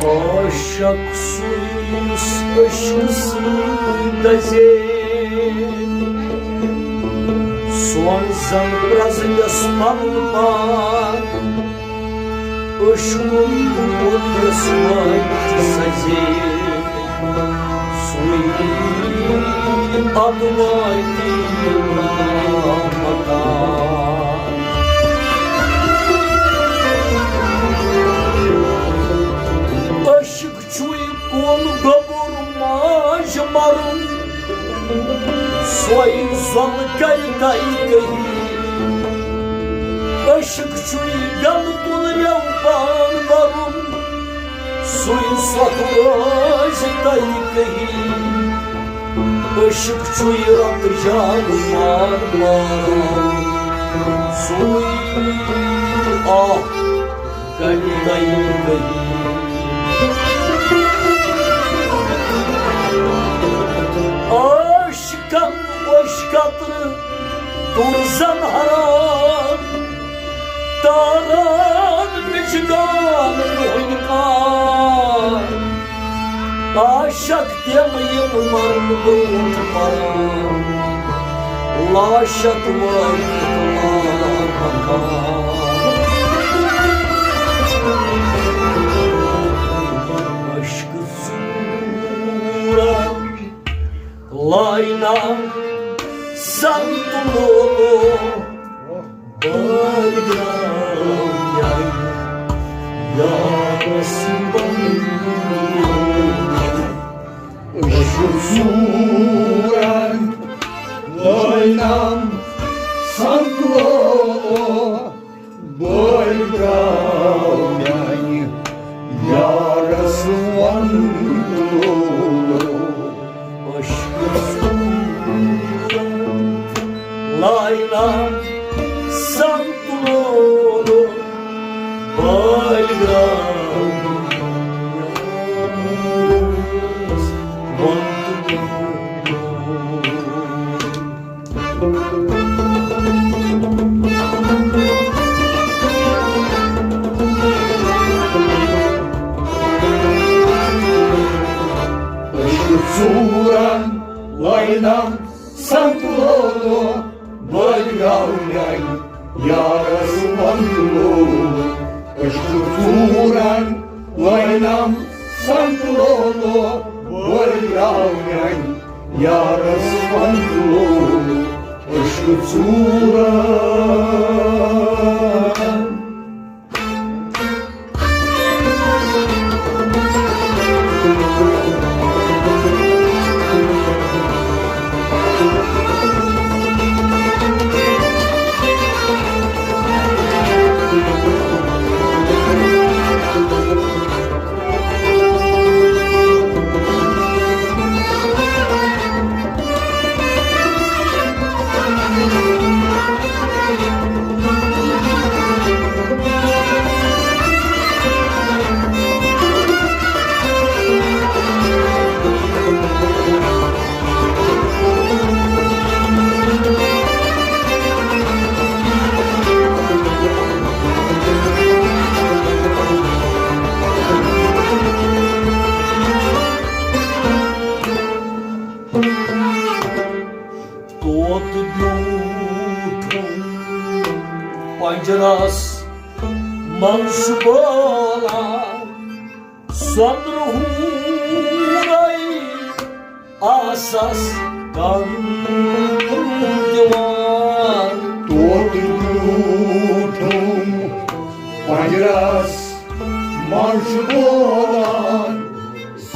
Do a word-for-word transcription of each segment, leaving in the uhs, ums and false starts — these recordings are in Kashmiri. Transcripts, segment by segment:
عاشق سُے یُس عشقہٕ سۭتۍ دَزے، سونٛزن پرٛزنس پنُن پان۔ عشقُک گُل یُس وٲتۍ سَزے، سُے اَدٕ وٲتۍ مکان۔ عشق چھُے کُن گوٚبُر ماجہِ مَرُن، سۄے زۄل کَرِ تَے کٔہی۔ عشق چھُے گَلہٕ تُلرٮ۪و پان بَرُن، سُے سۄکھ روزِ تَے کٔہی۔ عشق چھُے رَتہٕ جان پان بَرُن، سُے آہ کَڑِ دَے کٔہی۔ عشقن اوٚش قطرٕ دوٚر زن حرام، تاران مِشگان ہُنٛد کان۔ عاشق تِم یِم مرنہٕ برونٛٹھ مران، لاشت وٲتِتھ لار مکان۔ عشق ژوٗرن لاینہ سنت لولو، بٲگراو میانہِ یارس ونُن۔ عشق ژوٗرن لاینہ سنت لولو، بٲے درٛاو میانہِ یارس ونُن۔ عشق ژوٗرن لاینہ سنت لولو، بٲے درٛاو یارس ونُن۔ عشق ژوٗرن لاینہ سنت لولو، بٲے درٛاو میانہِ یارس ونُن۔ عشق ژوٗرن لاینہ سنت لولو، بٲے درٛاو میانہِ یارس ونُن۔ عشق ژوٗرن۔ طوطہٕ بیوٗٹھُم پنجرس منٛز چھُ بولان، سۄنٛدرٕ ہوٗرے آسس کن دِوان۔ طوطہٕ بیوٗٹھُم پنجرس منٛز چھُ بولان،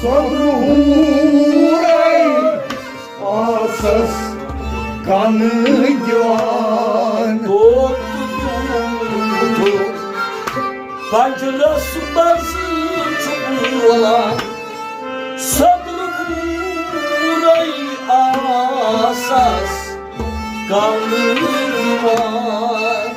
سۄنٛدرٕ ہوٗرے آسس کن دِوان۔ طوطہٕ بیوٗٹھُم پنجرس منٛز چھُ بولان، سۄنٛدرٕ ہوٗرے آسس کن دِوان۔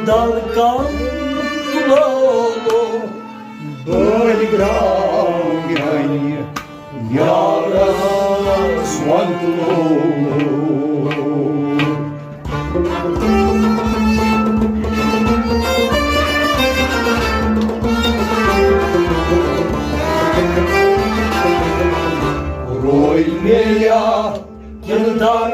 دلکان تُلو، بٲلۍ درٛاو میٛانہِ یارس وَن تُلو۔ روے مےٚ یا کِردار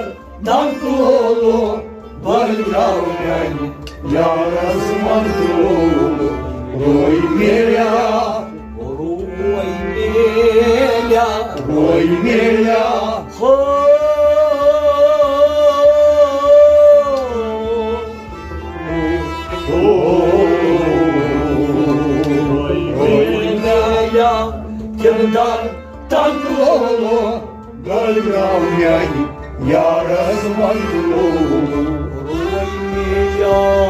تنگ لولو، بٔلۍ درٛاو میٛانہِ یارس وَن تُلو۔ روے مےٚ یا، روے مےٚ یا، روے مےٚ یا۔ ہو۔ کِردار تنگ لولو، بٔلۍ درٛاو میٛانہِ یارس وَن تُلو۔ روے مےٚ یا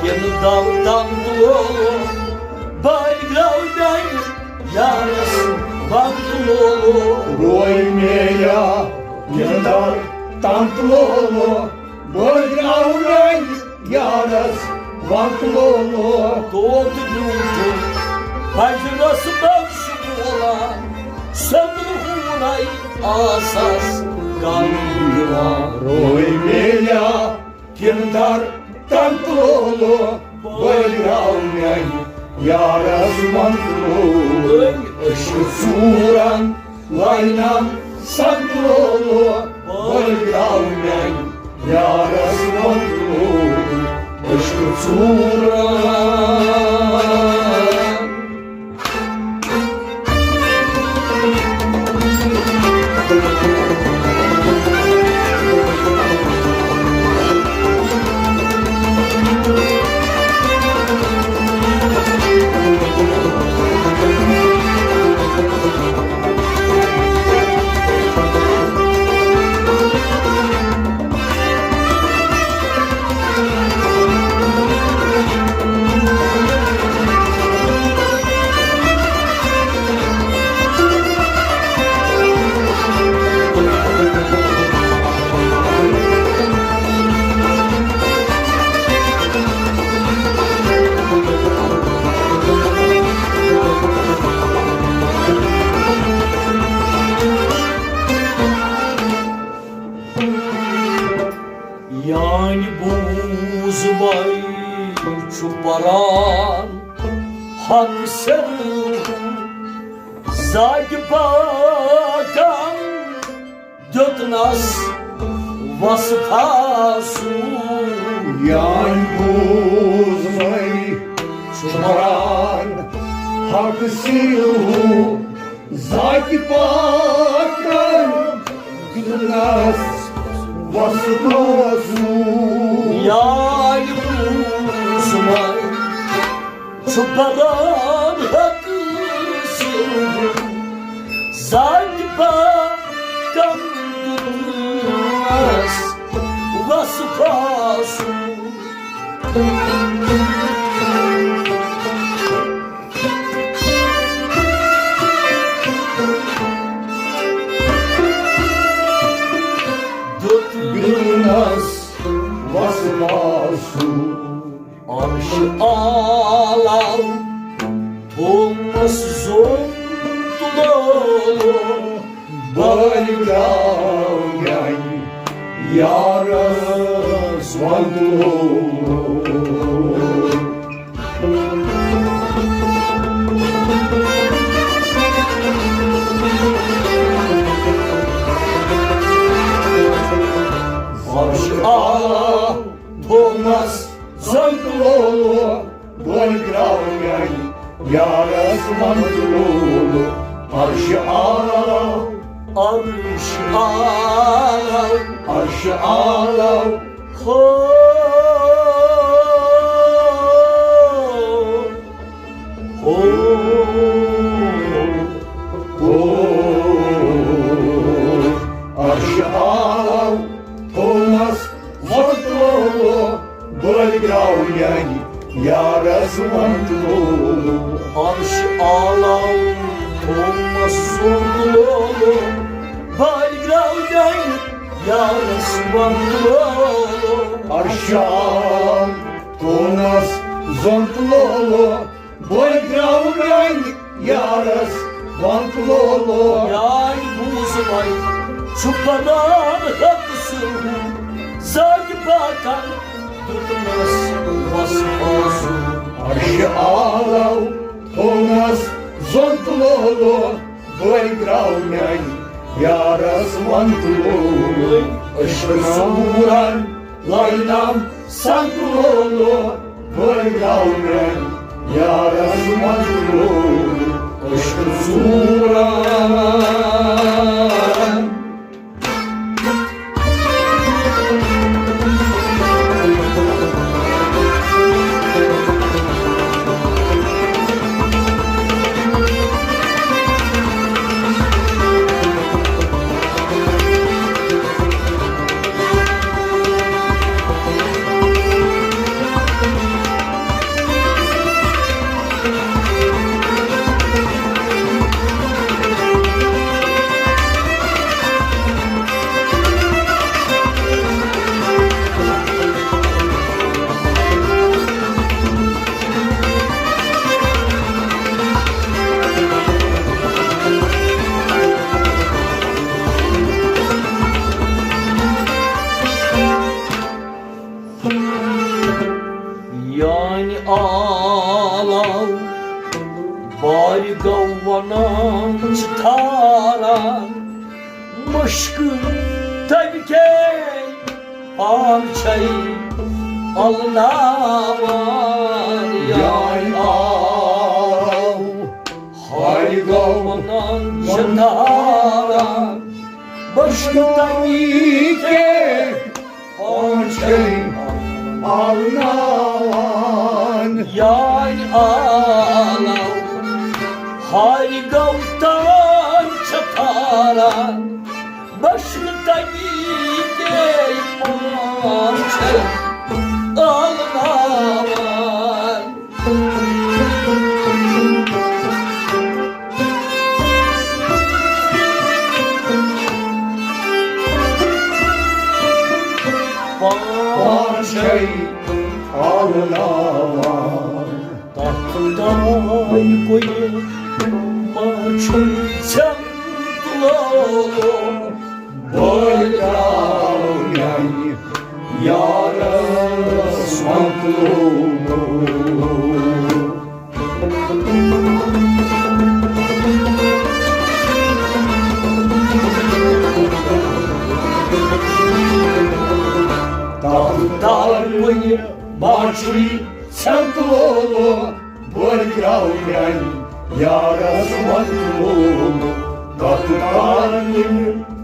کِردار تنگ لولو، بٔلۍ درٛاو میٛانہِ یارس وَن تُلو۔ روے مےٚ یا کِردار تنگ لولو، بٲگراو میٛانہِ یارس وَن تُلو۔ توتہِ بیوٗٹھُم فجرس منٛز شُکران، سیوٚدُے حورے آسس گم دِوان۔ روے مےٚ یا کِردار تنگ لولو، بٲگراو میٛانہِ یارس وَن تُلو۔ أسۍ چھِ ژوٗرن لاینام سنگ لولو، بٲگراو میٛانہِ یارس وَن تُلو۔ أسۍ چھِ ژوٗرن۔ یانہِ بوٗز وۄنۍ چھُ پران حق سیوٚد، ذاتِ پاکن دیُتنس وصفا سُہ۔ یانہِ بوٗز وۄنۍ چھُ پران حق سیوٚد، ذاتِ پاکن دیُتنس وصفا سُہ۔ یانہِ بوٗز وۄنۍ چھُ پران حق سیوٚد، ذاتِ پاکن دیُتنس وصفا سُہ۔ دیُتنس وصفا سُہ۔ عرشِ اعلیٰ تھومس زوٚن تُلو، بٲگراو میٛانہِ یارس وَن تُلو۔ عرشِ اعلیٰ تھومس زوٚن تُلو، بٲگراو میٛانہِ یارس وَن تُلو۔ عرشِ اعلیٰ، عرشِ اعلیٰ، عرشِ اعلیٰ۔ ہو، ہو، ہو۔ عرشِ اعلیٰ تھومس وَن تُلو، بٲگراو میٛانہِ یارس وَن تُلو۔ عرشِ اعلیٰ تھومس زوٚن تُلو، بٲگراو میٛانہِ یارس وَن تُلو۔ عرشِ اعلیٰ کوٗنس زوٚنٛگ لولو، بٔلۍ درٛاو میٛانہِ یارس ونٛگ لولو۔ یارِ بوٗز وۄنۍ چھُ پناہ حق سُہ، زاگہِ باغن دیُتنس وس اوسُن۔ عرشہِ آلو کوٗنس زوٚنٛگ لولو، بٔلۍ درٛاو میٛانہِ یارس ونٛگ لولو۔ عشقہٕ سوٗرن لٲینم سنٛگ لولو، بٔلۍ درٛاو میٛانہِ یارس ونٛگ لولو۔ عشقہٕ سوٗرن۔ یانہِ آلو بارِ گوٚو ونان چھِ تھاران، مشکہٕ تمہِ کے پان چھے الناوان۔ یانہِ آلو ہارِ گوٚو ونان چھِ تھاران، مشکہٕ تمہِ کے پانچھے آلناوان۔ یانہِ آلو ہارِ گوٚو تان چھِ تھاران، مشکہٕ تمہِ کے پانچھے آلناوان۔ پانچھے آلناوان۔ تتھ دانہِ کُلہِ ما چھُے ژھٮ۪ن تُلو؟ بٲے درٛاو میٛانہِ یارس مطلوب۔ تتھ دانہِ کُلہِ ما چھُے ژھٮ۪ن تُلو؟ بٲے درٛاو میٛانہِ یارس مطلوب۔ تتھ دانہِ،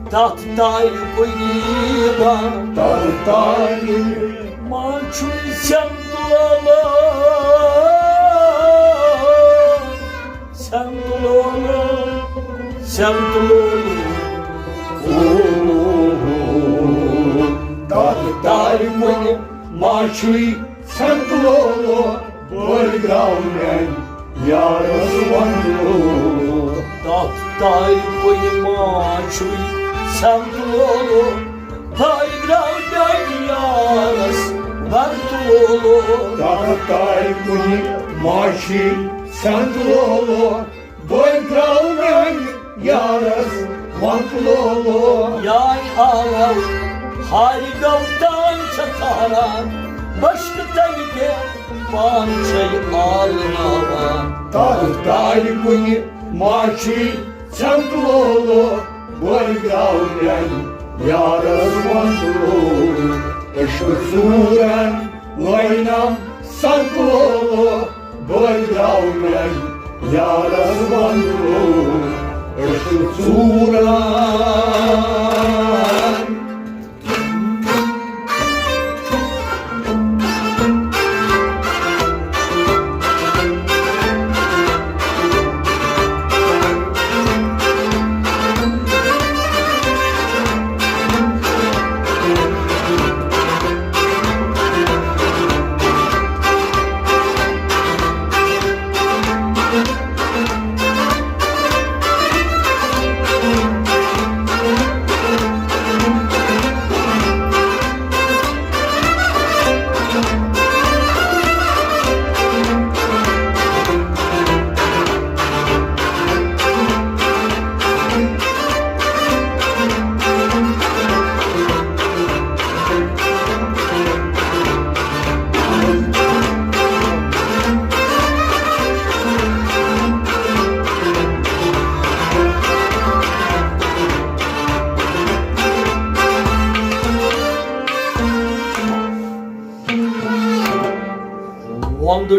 تتھ دانہِ کُلہِ ما، تتھ دانہِ ما چھُے ژھٮ۪ن تُلو؟ ژھٮ۪ن تُلو، ژھٮ۪ن تُلو۔ او، تتھ دانہِ کُلہِ ما چھُے ژھٮ۪ن تُلو؟ بٲے درٛاو میٛانہِ یارس ونٛگ لولو۔ تتھ دانہِ کُلہِ ما چھُے ژھٮ۪ن تُلو؟ بٲے درٛاو میٛانہِ یارس ونٛگ لولو۔ تتھ دانہِ کُلہِ ما چھُے ژھٮ۪ن تُلو؟ بٲے درٛاو میٛانہِ یارس ونٛگ لولو۔ یانہِ آلو ہارِ گوٚو تان چھِ تھاران، مشکہٕ تمہِ کے پان چھے آلناوان۔ تتھ دانہِ کُلہِ ما چھُے ژھٮ۪ن تُلو؟ بٲے درٛاو میٛانہِ یارس ونٛگ لولو۔ عشقہٕ سوٗرن لٲینم song Lulu. بٲے درٛاو میٛانہِ یارس ونٛگ لولو۔ عشقہٕ سوٗرن۔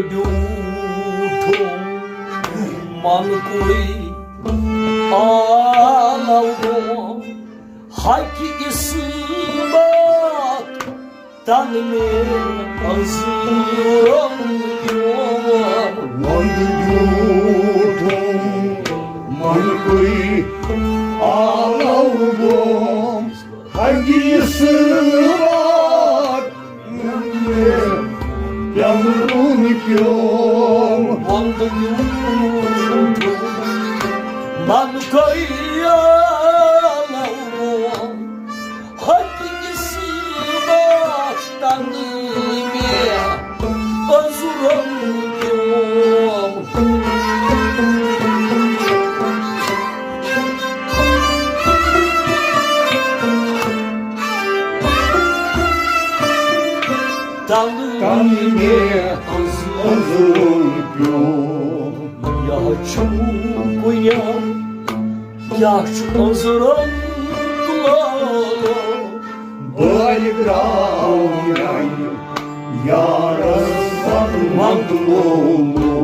بیوٗٹھُم من کوٚرُے آلو گوم، حقہِ اِسبات تن مےٚ أنٛزرن پیوم۔ وَنٛدٕ بیوٗٹھُم من کوٚرُے آلو گوم، حقہِ اِسبات پیوم۔ وَنٛدٕ میوٗٹھ من کوٚرُے آلو گوم، حقہِ اِسبات تن مےٚ أنٛزرن پیوم۔ تن تن مےٚ أنٛزرن پیوم۔ یا چھُ کُنہِ، یا چھُ أنٛزرن تُلان۔ بٲلۍ درٛاو میٛانہِ یارس پتہٕ وَنٛدٕ لولو۔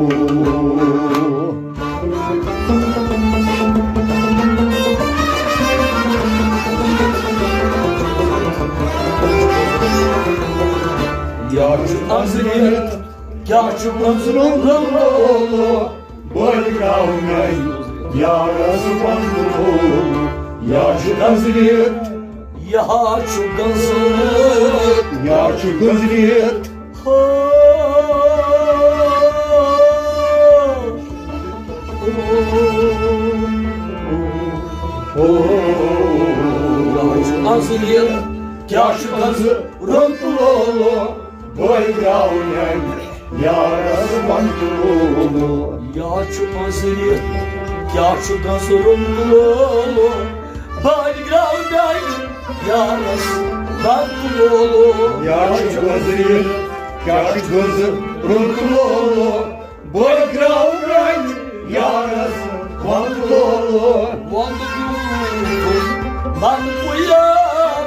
یا چھُ أنٛزرِتھ، کیٛاہ چھُ أنٛزرُن لولو؟ بٲلۍ درٛاو میٛانہِ یارس وَنٛدٕ لولو۔ یا چھُ أنٛزرِتھ، یا چھُ گٔنٛزرِتھ۔ یا چھُ گٔنٛزرِتھ۔ ہو۔ ہو۔ یا چھُ گٔنٛزرِتھ۔ کیٛاہ چھُ گٔنٛزرُن لولو؟ بٲلۍ درٛاو میٛانہِ یارس وَنٛدٕ لولو۔ یا چھُ أنٛزرِتھ، کیٛاہ چھُ گٔنٛزرُن لولو؟ بٲلۍ درٛاو میٛانہِ یارس وَنٛدٕ لولو۔ یا چھُ أنٛزرِتھ، کیٛاہ چھُ گٔنٛزرُن لولو؟ بٲلۍ درٛاو میٛانہِ یارس وَنٛدٕ لولو۔ وَنٛدٕ لولو، وَنٛدٕ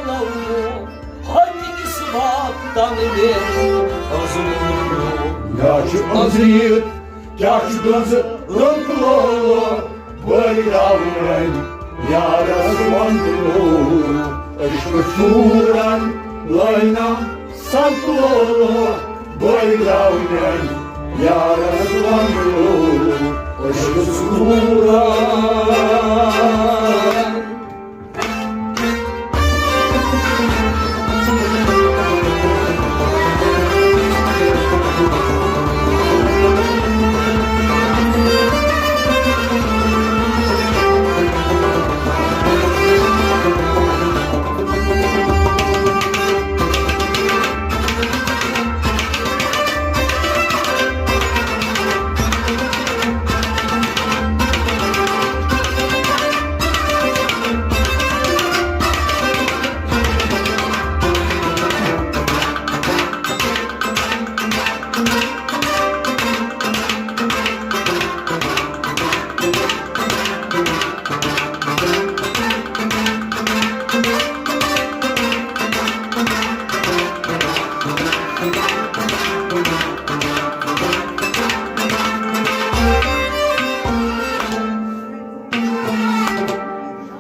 لولو۔ حقہِ اِسبات تن مےٚ أنٛزرن پیوم۔ یا چھُ أنٛزرِتھ، کیٛاہ چھُ گٔنٛزرُن لولو؟ بٲلۍ درٛاو میٛانہِ یارس وَنٛدٕ لولو۔ عشقہٕ ژوٗرن لٲنم song Lulu. بٲلۍ درٛاو میٛانہِ یارس وَنٛدٕ لولو۔ عشقہٕ ژوٗرن۔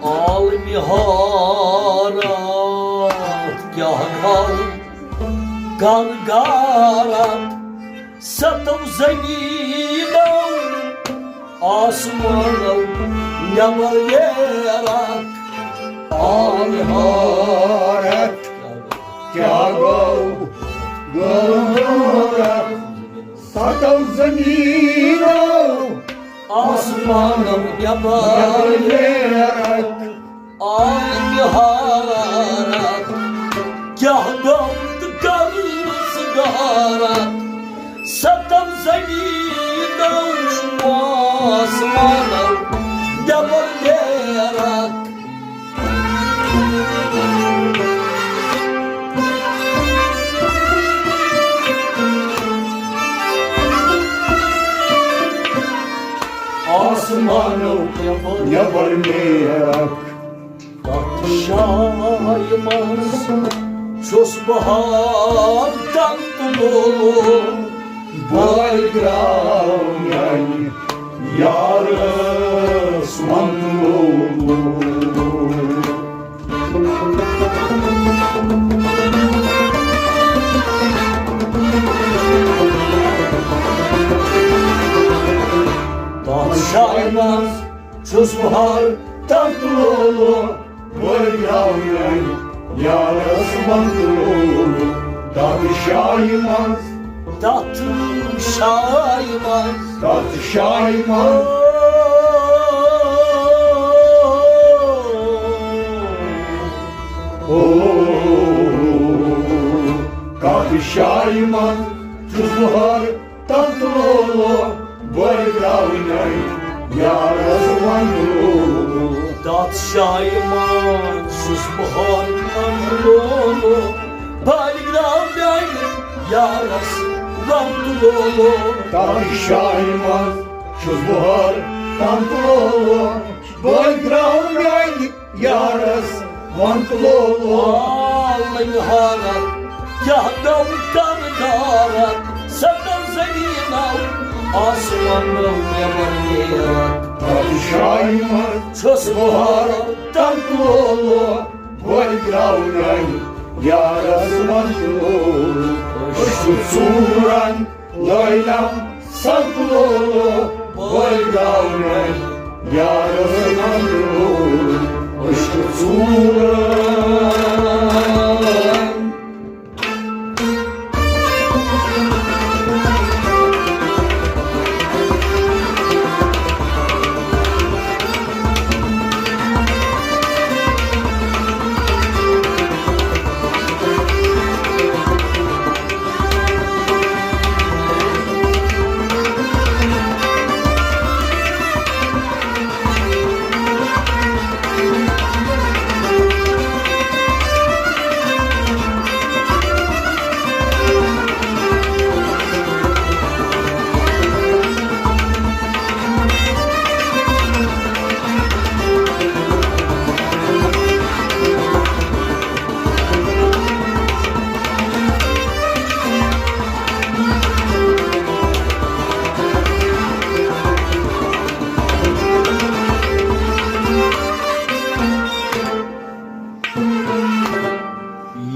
عالمِ حارت کیٛاہ گوٚو، کر غارت ستو زمینو آسمانو نٮ۪بر نیرکھ۔ عالمِ حارت کیٛاہ گوٚو، گوٚو غارت ستو زمینو آسمانو نٮ۪بر نیرکھ۔ عالمِ حارت کیٛاہ گوٚو تہٕ کٔرٕس غارت ستو زمینو آسمانو نٮ۪بر نیرکھ۔ آسمانو نٮ۪بر نیرکھ۔ تتھ جایہِ منٛز چھُس بہٕ ہار تن تہٕ لولو۔ بٲگراو میانہِ یارس وندٕ لولو۔ تتھ جایہِ منٛز چھُس بہٕ ہر تتھ لولو، بٲگراو میانہِ یارس وندٕ لولو۔ تتھ جایہِ منٛز، تتھ جایہِ منٛز، تتھ جایہِ منٛز۔ او، تتھ جایہِ منٛز چھُس بہٕ ہر تتھ لولو، بٲگراو میانہِ یارس وندٕ لولو۔ تتھ جایہِ منٛز چھُس بہٕ ہر تتھ لولو، بٲگراو میانہِ یارس وندٕ لولو۔ تتھ جایہِ منٛز چھُس بہٕ ہر تتھ لولو، بٲگراو میانہِ یارس وندٕ لولو۔ عالمِ حیرت، کیٛاہ گوٚو کردارت، سپدن زمینو آسمانو نیبر نیرت۔ تتھ جایہِ منٛز چھُس بہٕ ہر تتھ لولو، بٲگراو میانہِ یارس وندٕ لولو۔ أسۍ چھِ ژوٗرن لٲنم سپلو، بٲگراو میانہِ یارس وندٕ لولو۔ أسۍ چھِ ژوٗرن۔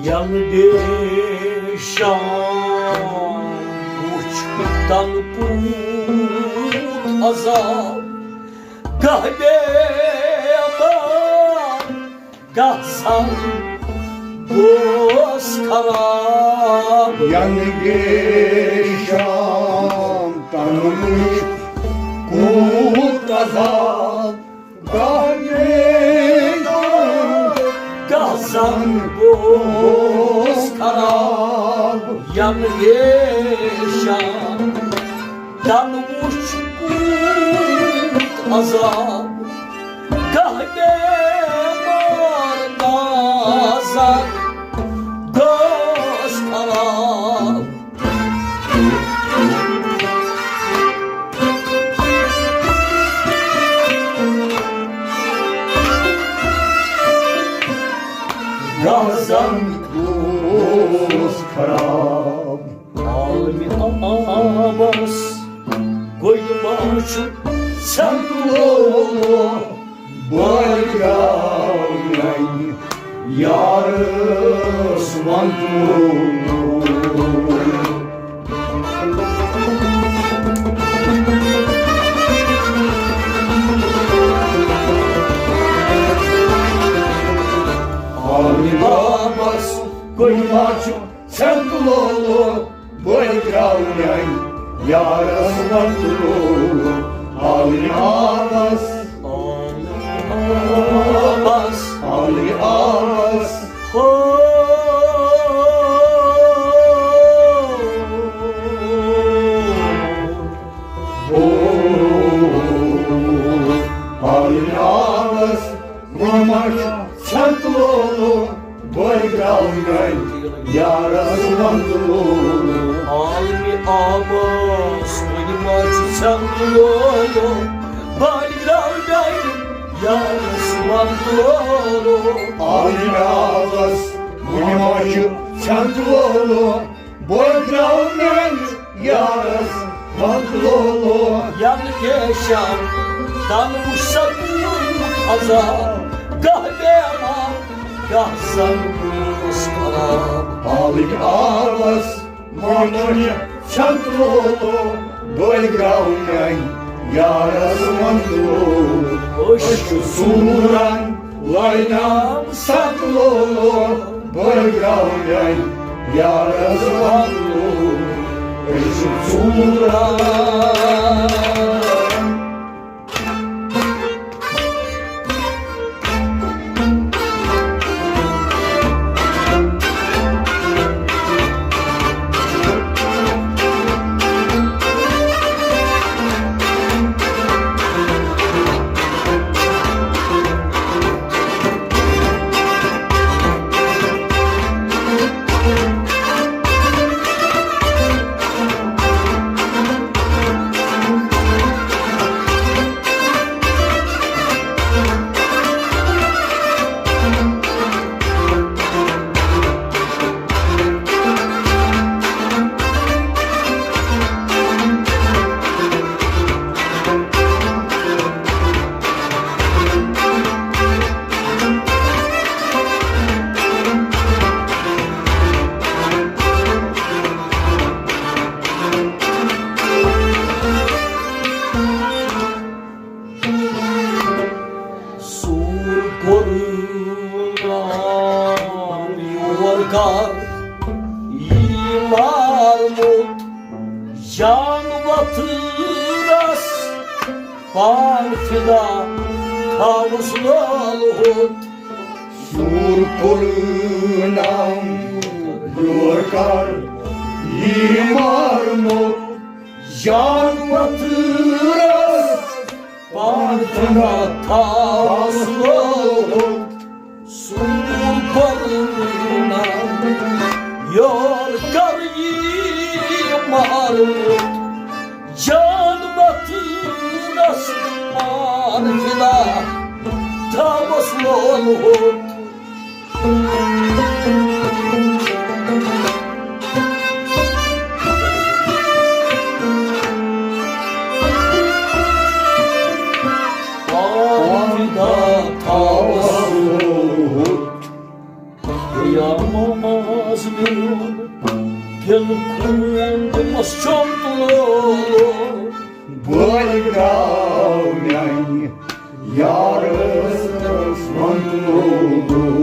ینہٕ بے شام وُچھ تن کوٗت عذاب، گاہ بے بار گژھان گوس خراب۔ ینہٕ بے شام تن وُچھ کوٗت عذاب، گاہ بے بار گژھان گوس خراب۔ ینہٕ بے شام تن وُچھ کوٗت عذاب، گاہ بے بار گژھان گوس خراب۔ گژھان گوس خراب۔ عالمِ آبس گوٚو ما چھُ ژھٮ۪ن لولو، بٲگراو میانہِ یارس وندٕ لولو۔ عالمِ آبس گوٚو ما چھُ ژھٮ۪ن لولو، بٲگراو میانہِ یارس وندٕ لولو۔ عالمِ آبس، عالمِ آبس، عالمِ آبس۔ ہو، ہو، عالمِ آبس، وۄنۍ ما چھُ ژھٮ۪ن لولو، بٲگراو میانہِ یارس وندٕ لولو۔ عالمِ آبس، وۄنۍ ما چھُ ژھٮ۪ن لولو، بٲگراو میانہِ یارس وندٕ لولو۔ عالمِ آبس، وۄنۍ ما چھُ ژھٮ۪ن لولو، بٲگراو میانہِ یارس وند لولو۔ ینہٕ پیشن تن وُچھ سکوٗت عذاب، گاہ بیمار، گاہ سنگوس خراب۔ حالٕکۍ آبس مونُن چھنت لولو، بٔلۍ گراو میانہِ یارس وند لولو۔ أسۍ چھِ ژوٗرن لٲنام ست لولو، بٔلۍ گراو میانہِ یارس وند لولو۔ أسۍ چھِ ژوٗرن۔ سوٗر کوٚرُن یور کر یی مارمُت، جان وتھرس پان فدا تھاوُس لولہٕ ہوٚت۔ سوٗر کوٚرُن یور کر یی مارمُت، جان وتھرس پان فدا تھاوُس لولہٕ ہوٚت۔ سوٗر کوٚرُن یور کر یی مارمُت، جان وتھرس پان فدا تھاوُس لولہٕ ہوٚت۔ پان فدا تھاوُس لولہٕ ہوٚت۔ یا ماز میون، دِل خوٗن دِمس چوٚمت لولہٕ۔ بٔلۍ گراو میانہِ یارس وند لولہٕ۔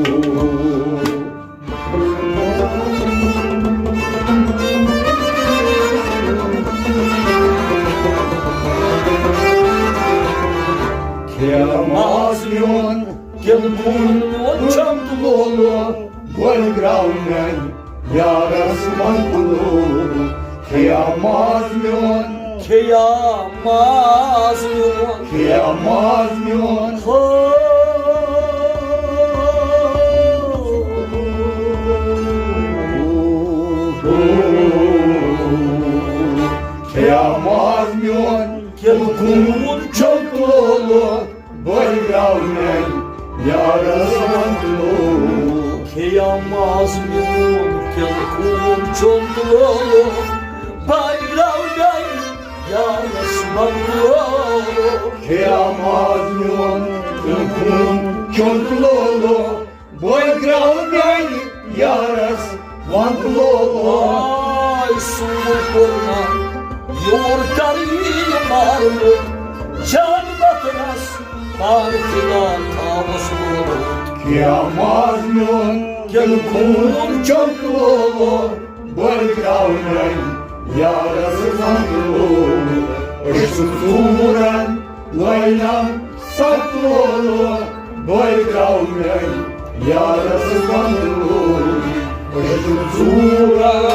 کھیہ ماز میون، دِل خوٗن دِمس چوٚمت لولہٕ۔ بٔلۍ گراو میانہِ یارس وند لولہٕ۔ کھیہ ماز میون، کھیہ ماز میون، کھیہ ماز میون۔ ہو۔ کھیہ ماز میون، دِل خوٗن چوٚمت لولہٕ۔ بٔلۍ گراو میانہِ یارس وند لولہٕ۔ کھیہ ماز میون، دِل خوٗن چوٚمت لولہٕ۔ بٔلۍ گراو میانہِ یارس وند لولہٕ۔ کھیہ ماز میون، دِل خوٗن چوٚمت لولہٕ۔ بٔلۍ گراو میانہِ یارس وند لولہٕ۔ آے سوٗر کوٚرُن یور کر یی مارمُت، جان وتھرس پان فدا تھاوُس لولہٕ ہوٚت۔ کھیہ ماز میون، دِل خوٗن چوٚمت لولہٕ۔ بٔلۍ گراو میانہِ یارس وند لولہٕ۔ أسۍ چھِ ژوٗرن لٲنام ست لولہٕ۔ بٔلۍ گراو میانہِ یارس وند لولہٕ۔ أسۍ چھِ ژوٗرن۔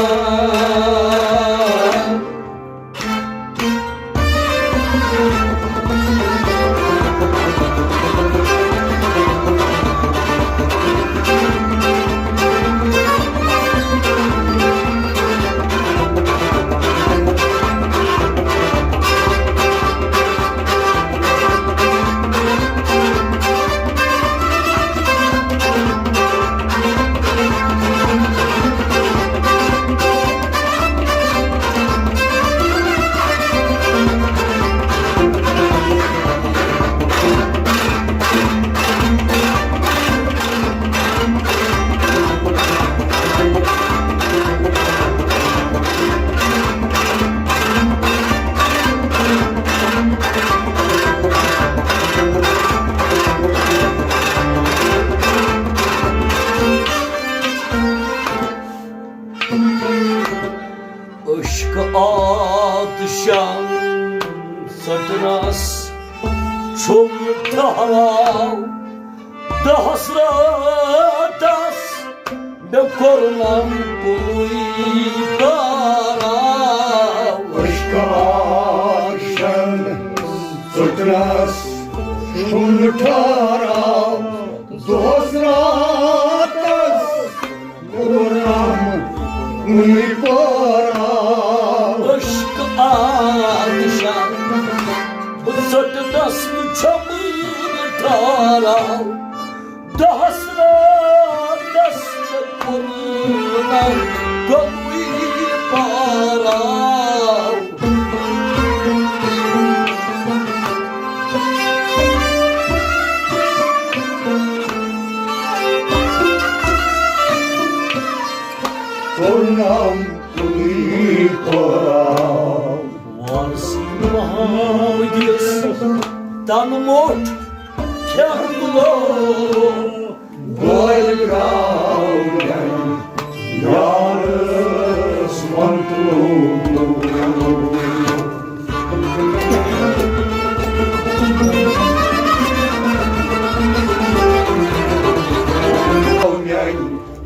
ژٔٹنَس چھُم ٹھہراو، دَہَس راتَس مےٚ کوٚرنَم کُنُے پاراو۔ عشقہٕ آتشَن ژٔٹنَس چھُم ٹھہراو، دۄہَس راتَس کوٚرنَم کُنُے پاراو۔ عشقہٕ آتشَن ژٔٹنَس چھُم ٹھہراو، دَہَس راتَس کوٚرنَم کُنُے پاراو۔ کوٚرنَم کُنُے پاراو۔ وارثی محمدَس تَنہٕ موٚٹھ کھٮ۪تھ لوٚگ۔ بٲے درٛاو مےٚ یارس وَنتہٕ لوٚگ۔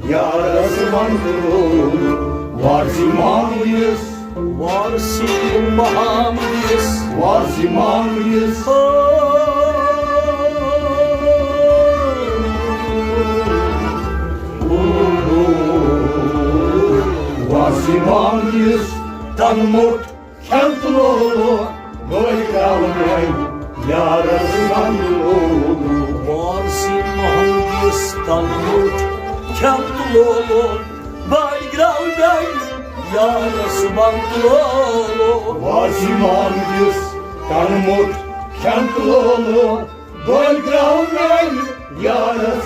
یارس وَنتہٕ لوٚگ۔ وارثی محمدَس، وارثی محمدَس، وارثی محمدَس۔ وارثی محمدَس تَنہٕ موٚٹھ کھٮ۪تھ لوٚگ۔ بٲے درٛاو مےٚ یارس وَنتہٕ لوٚگ۔ وارثی محمدَس تَنہٕ موٚٹھ کھٮ۪تھ لوٚگ۔ بٲے درٛاو مےٚ یارس وَنتہٕ لوٚگ۔ وارثی محمدَس تَنہٕ موٚٹھ کھٮ۪تھ لوٚگ۔ بٲے درٛاو مےٚ یارس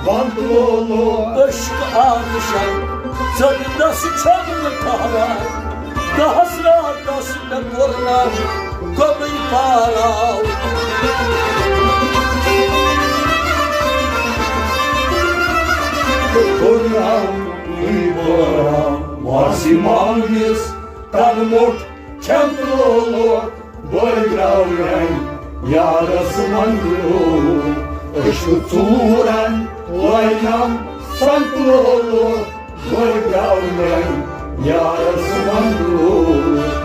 وَنتہٕ لوٚگ۔ عشقہٕ آتشَن ژٔٹنَس چھُم ٹھہراو، دَہَس راتَس مےٚ کوٚرنَم کُنُے پاراو۔ کوٚرنَم کُنُے پاراو۔ وارثی محمدَس تَنہٕ موٚٹھ کھٮ۪تھ لوٚگ۔ بٲے درٛاو مےٚ یارس وَنتہٕ لوٚگ۔ عشقہٕ ژوٗرَن لٲنَم سَنتہٕ لوٚگ۔ بٲے درٛاو مےٚ یارس وَنتہٕ لوٚگ۔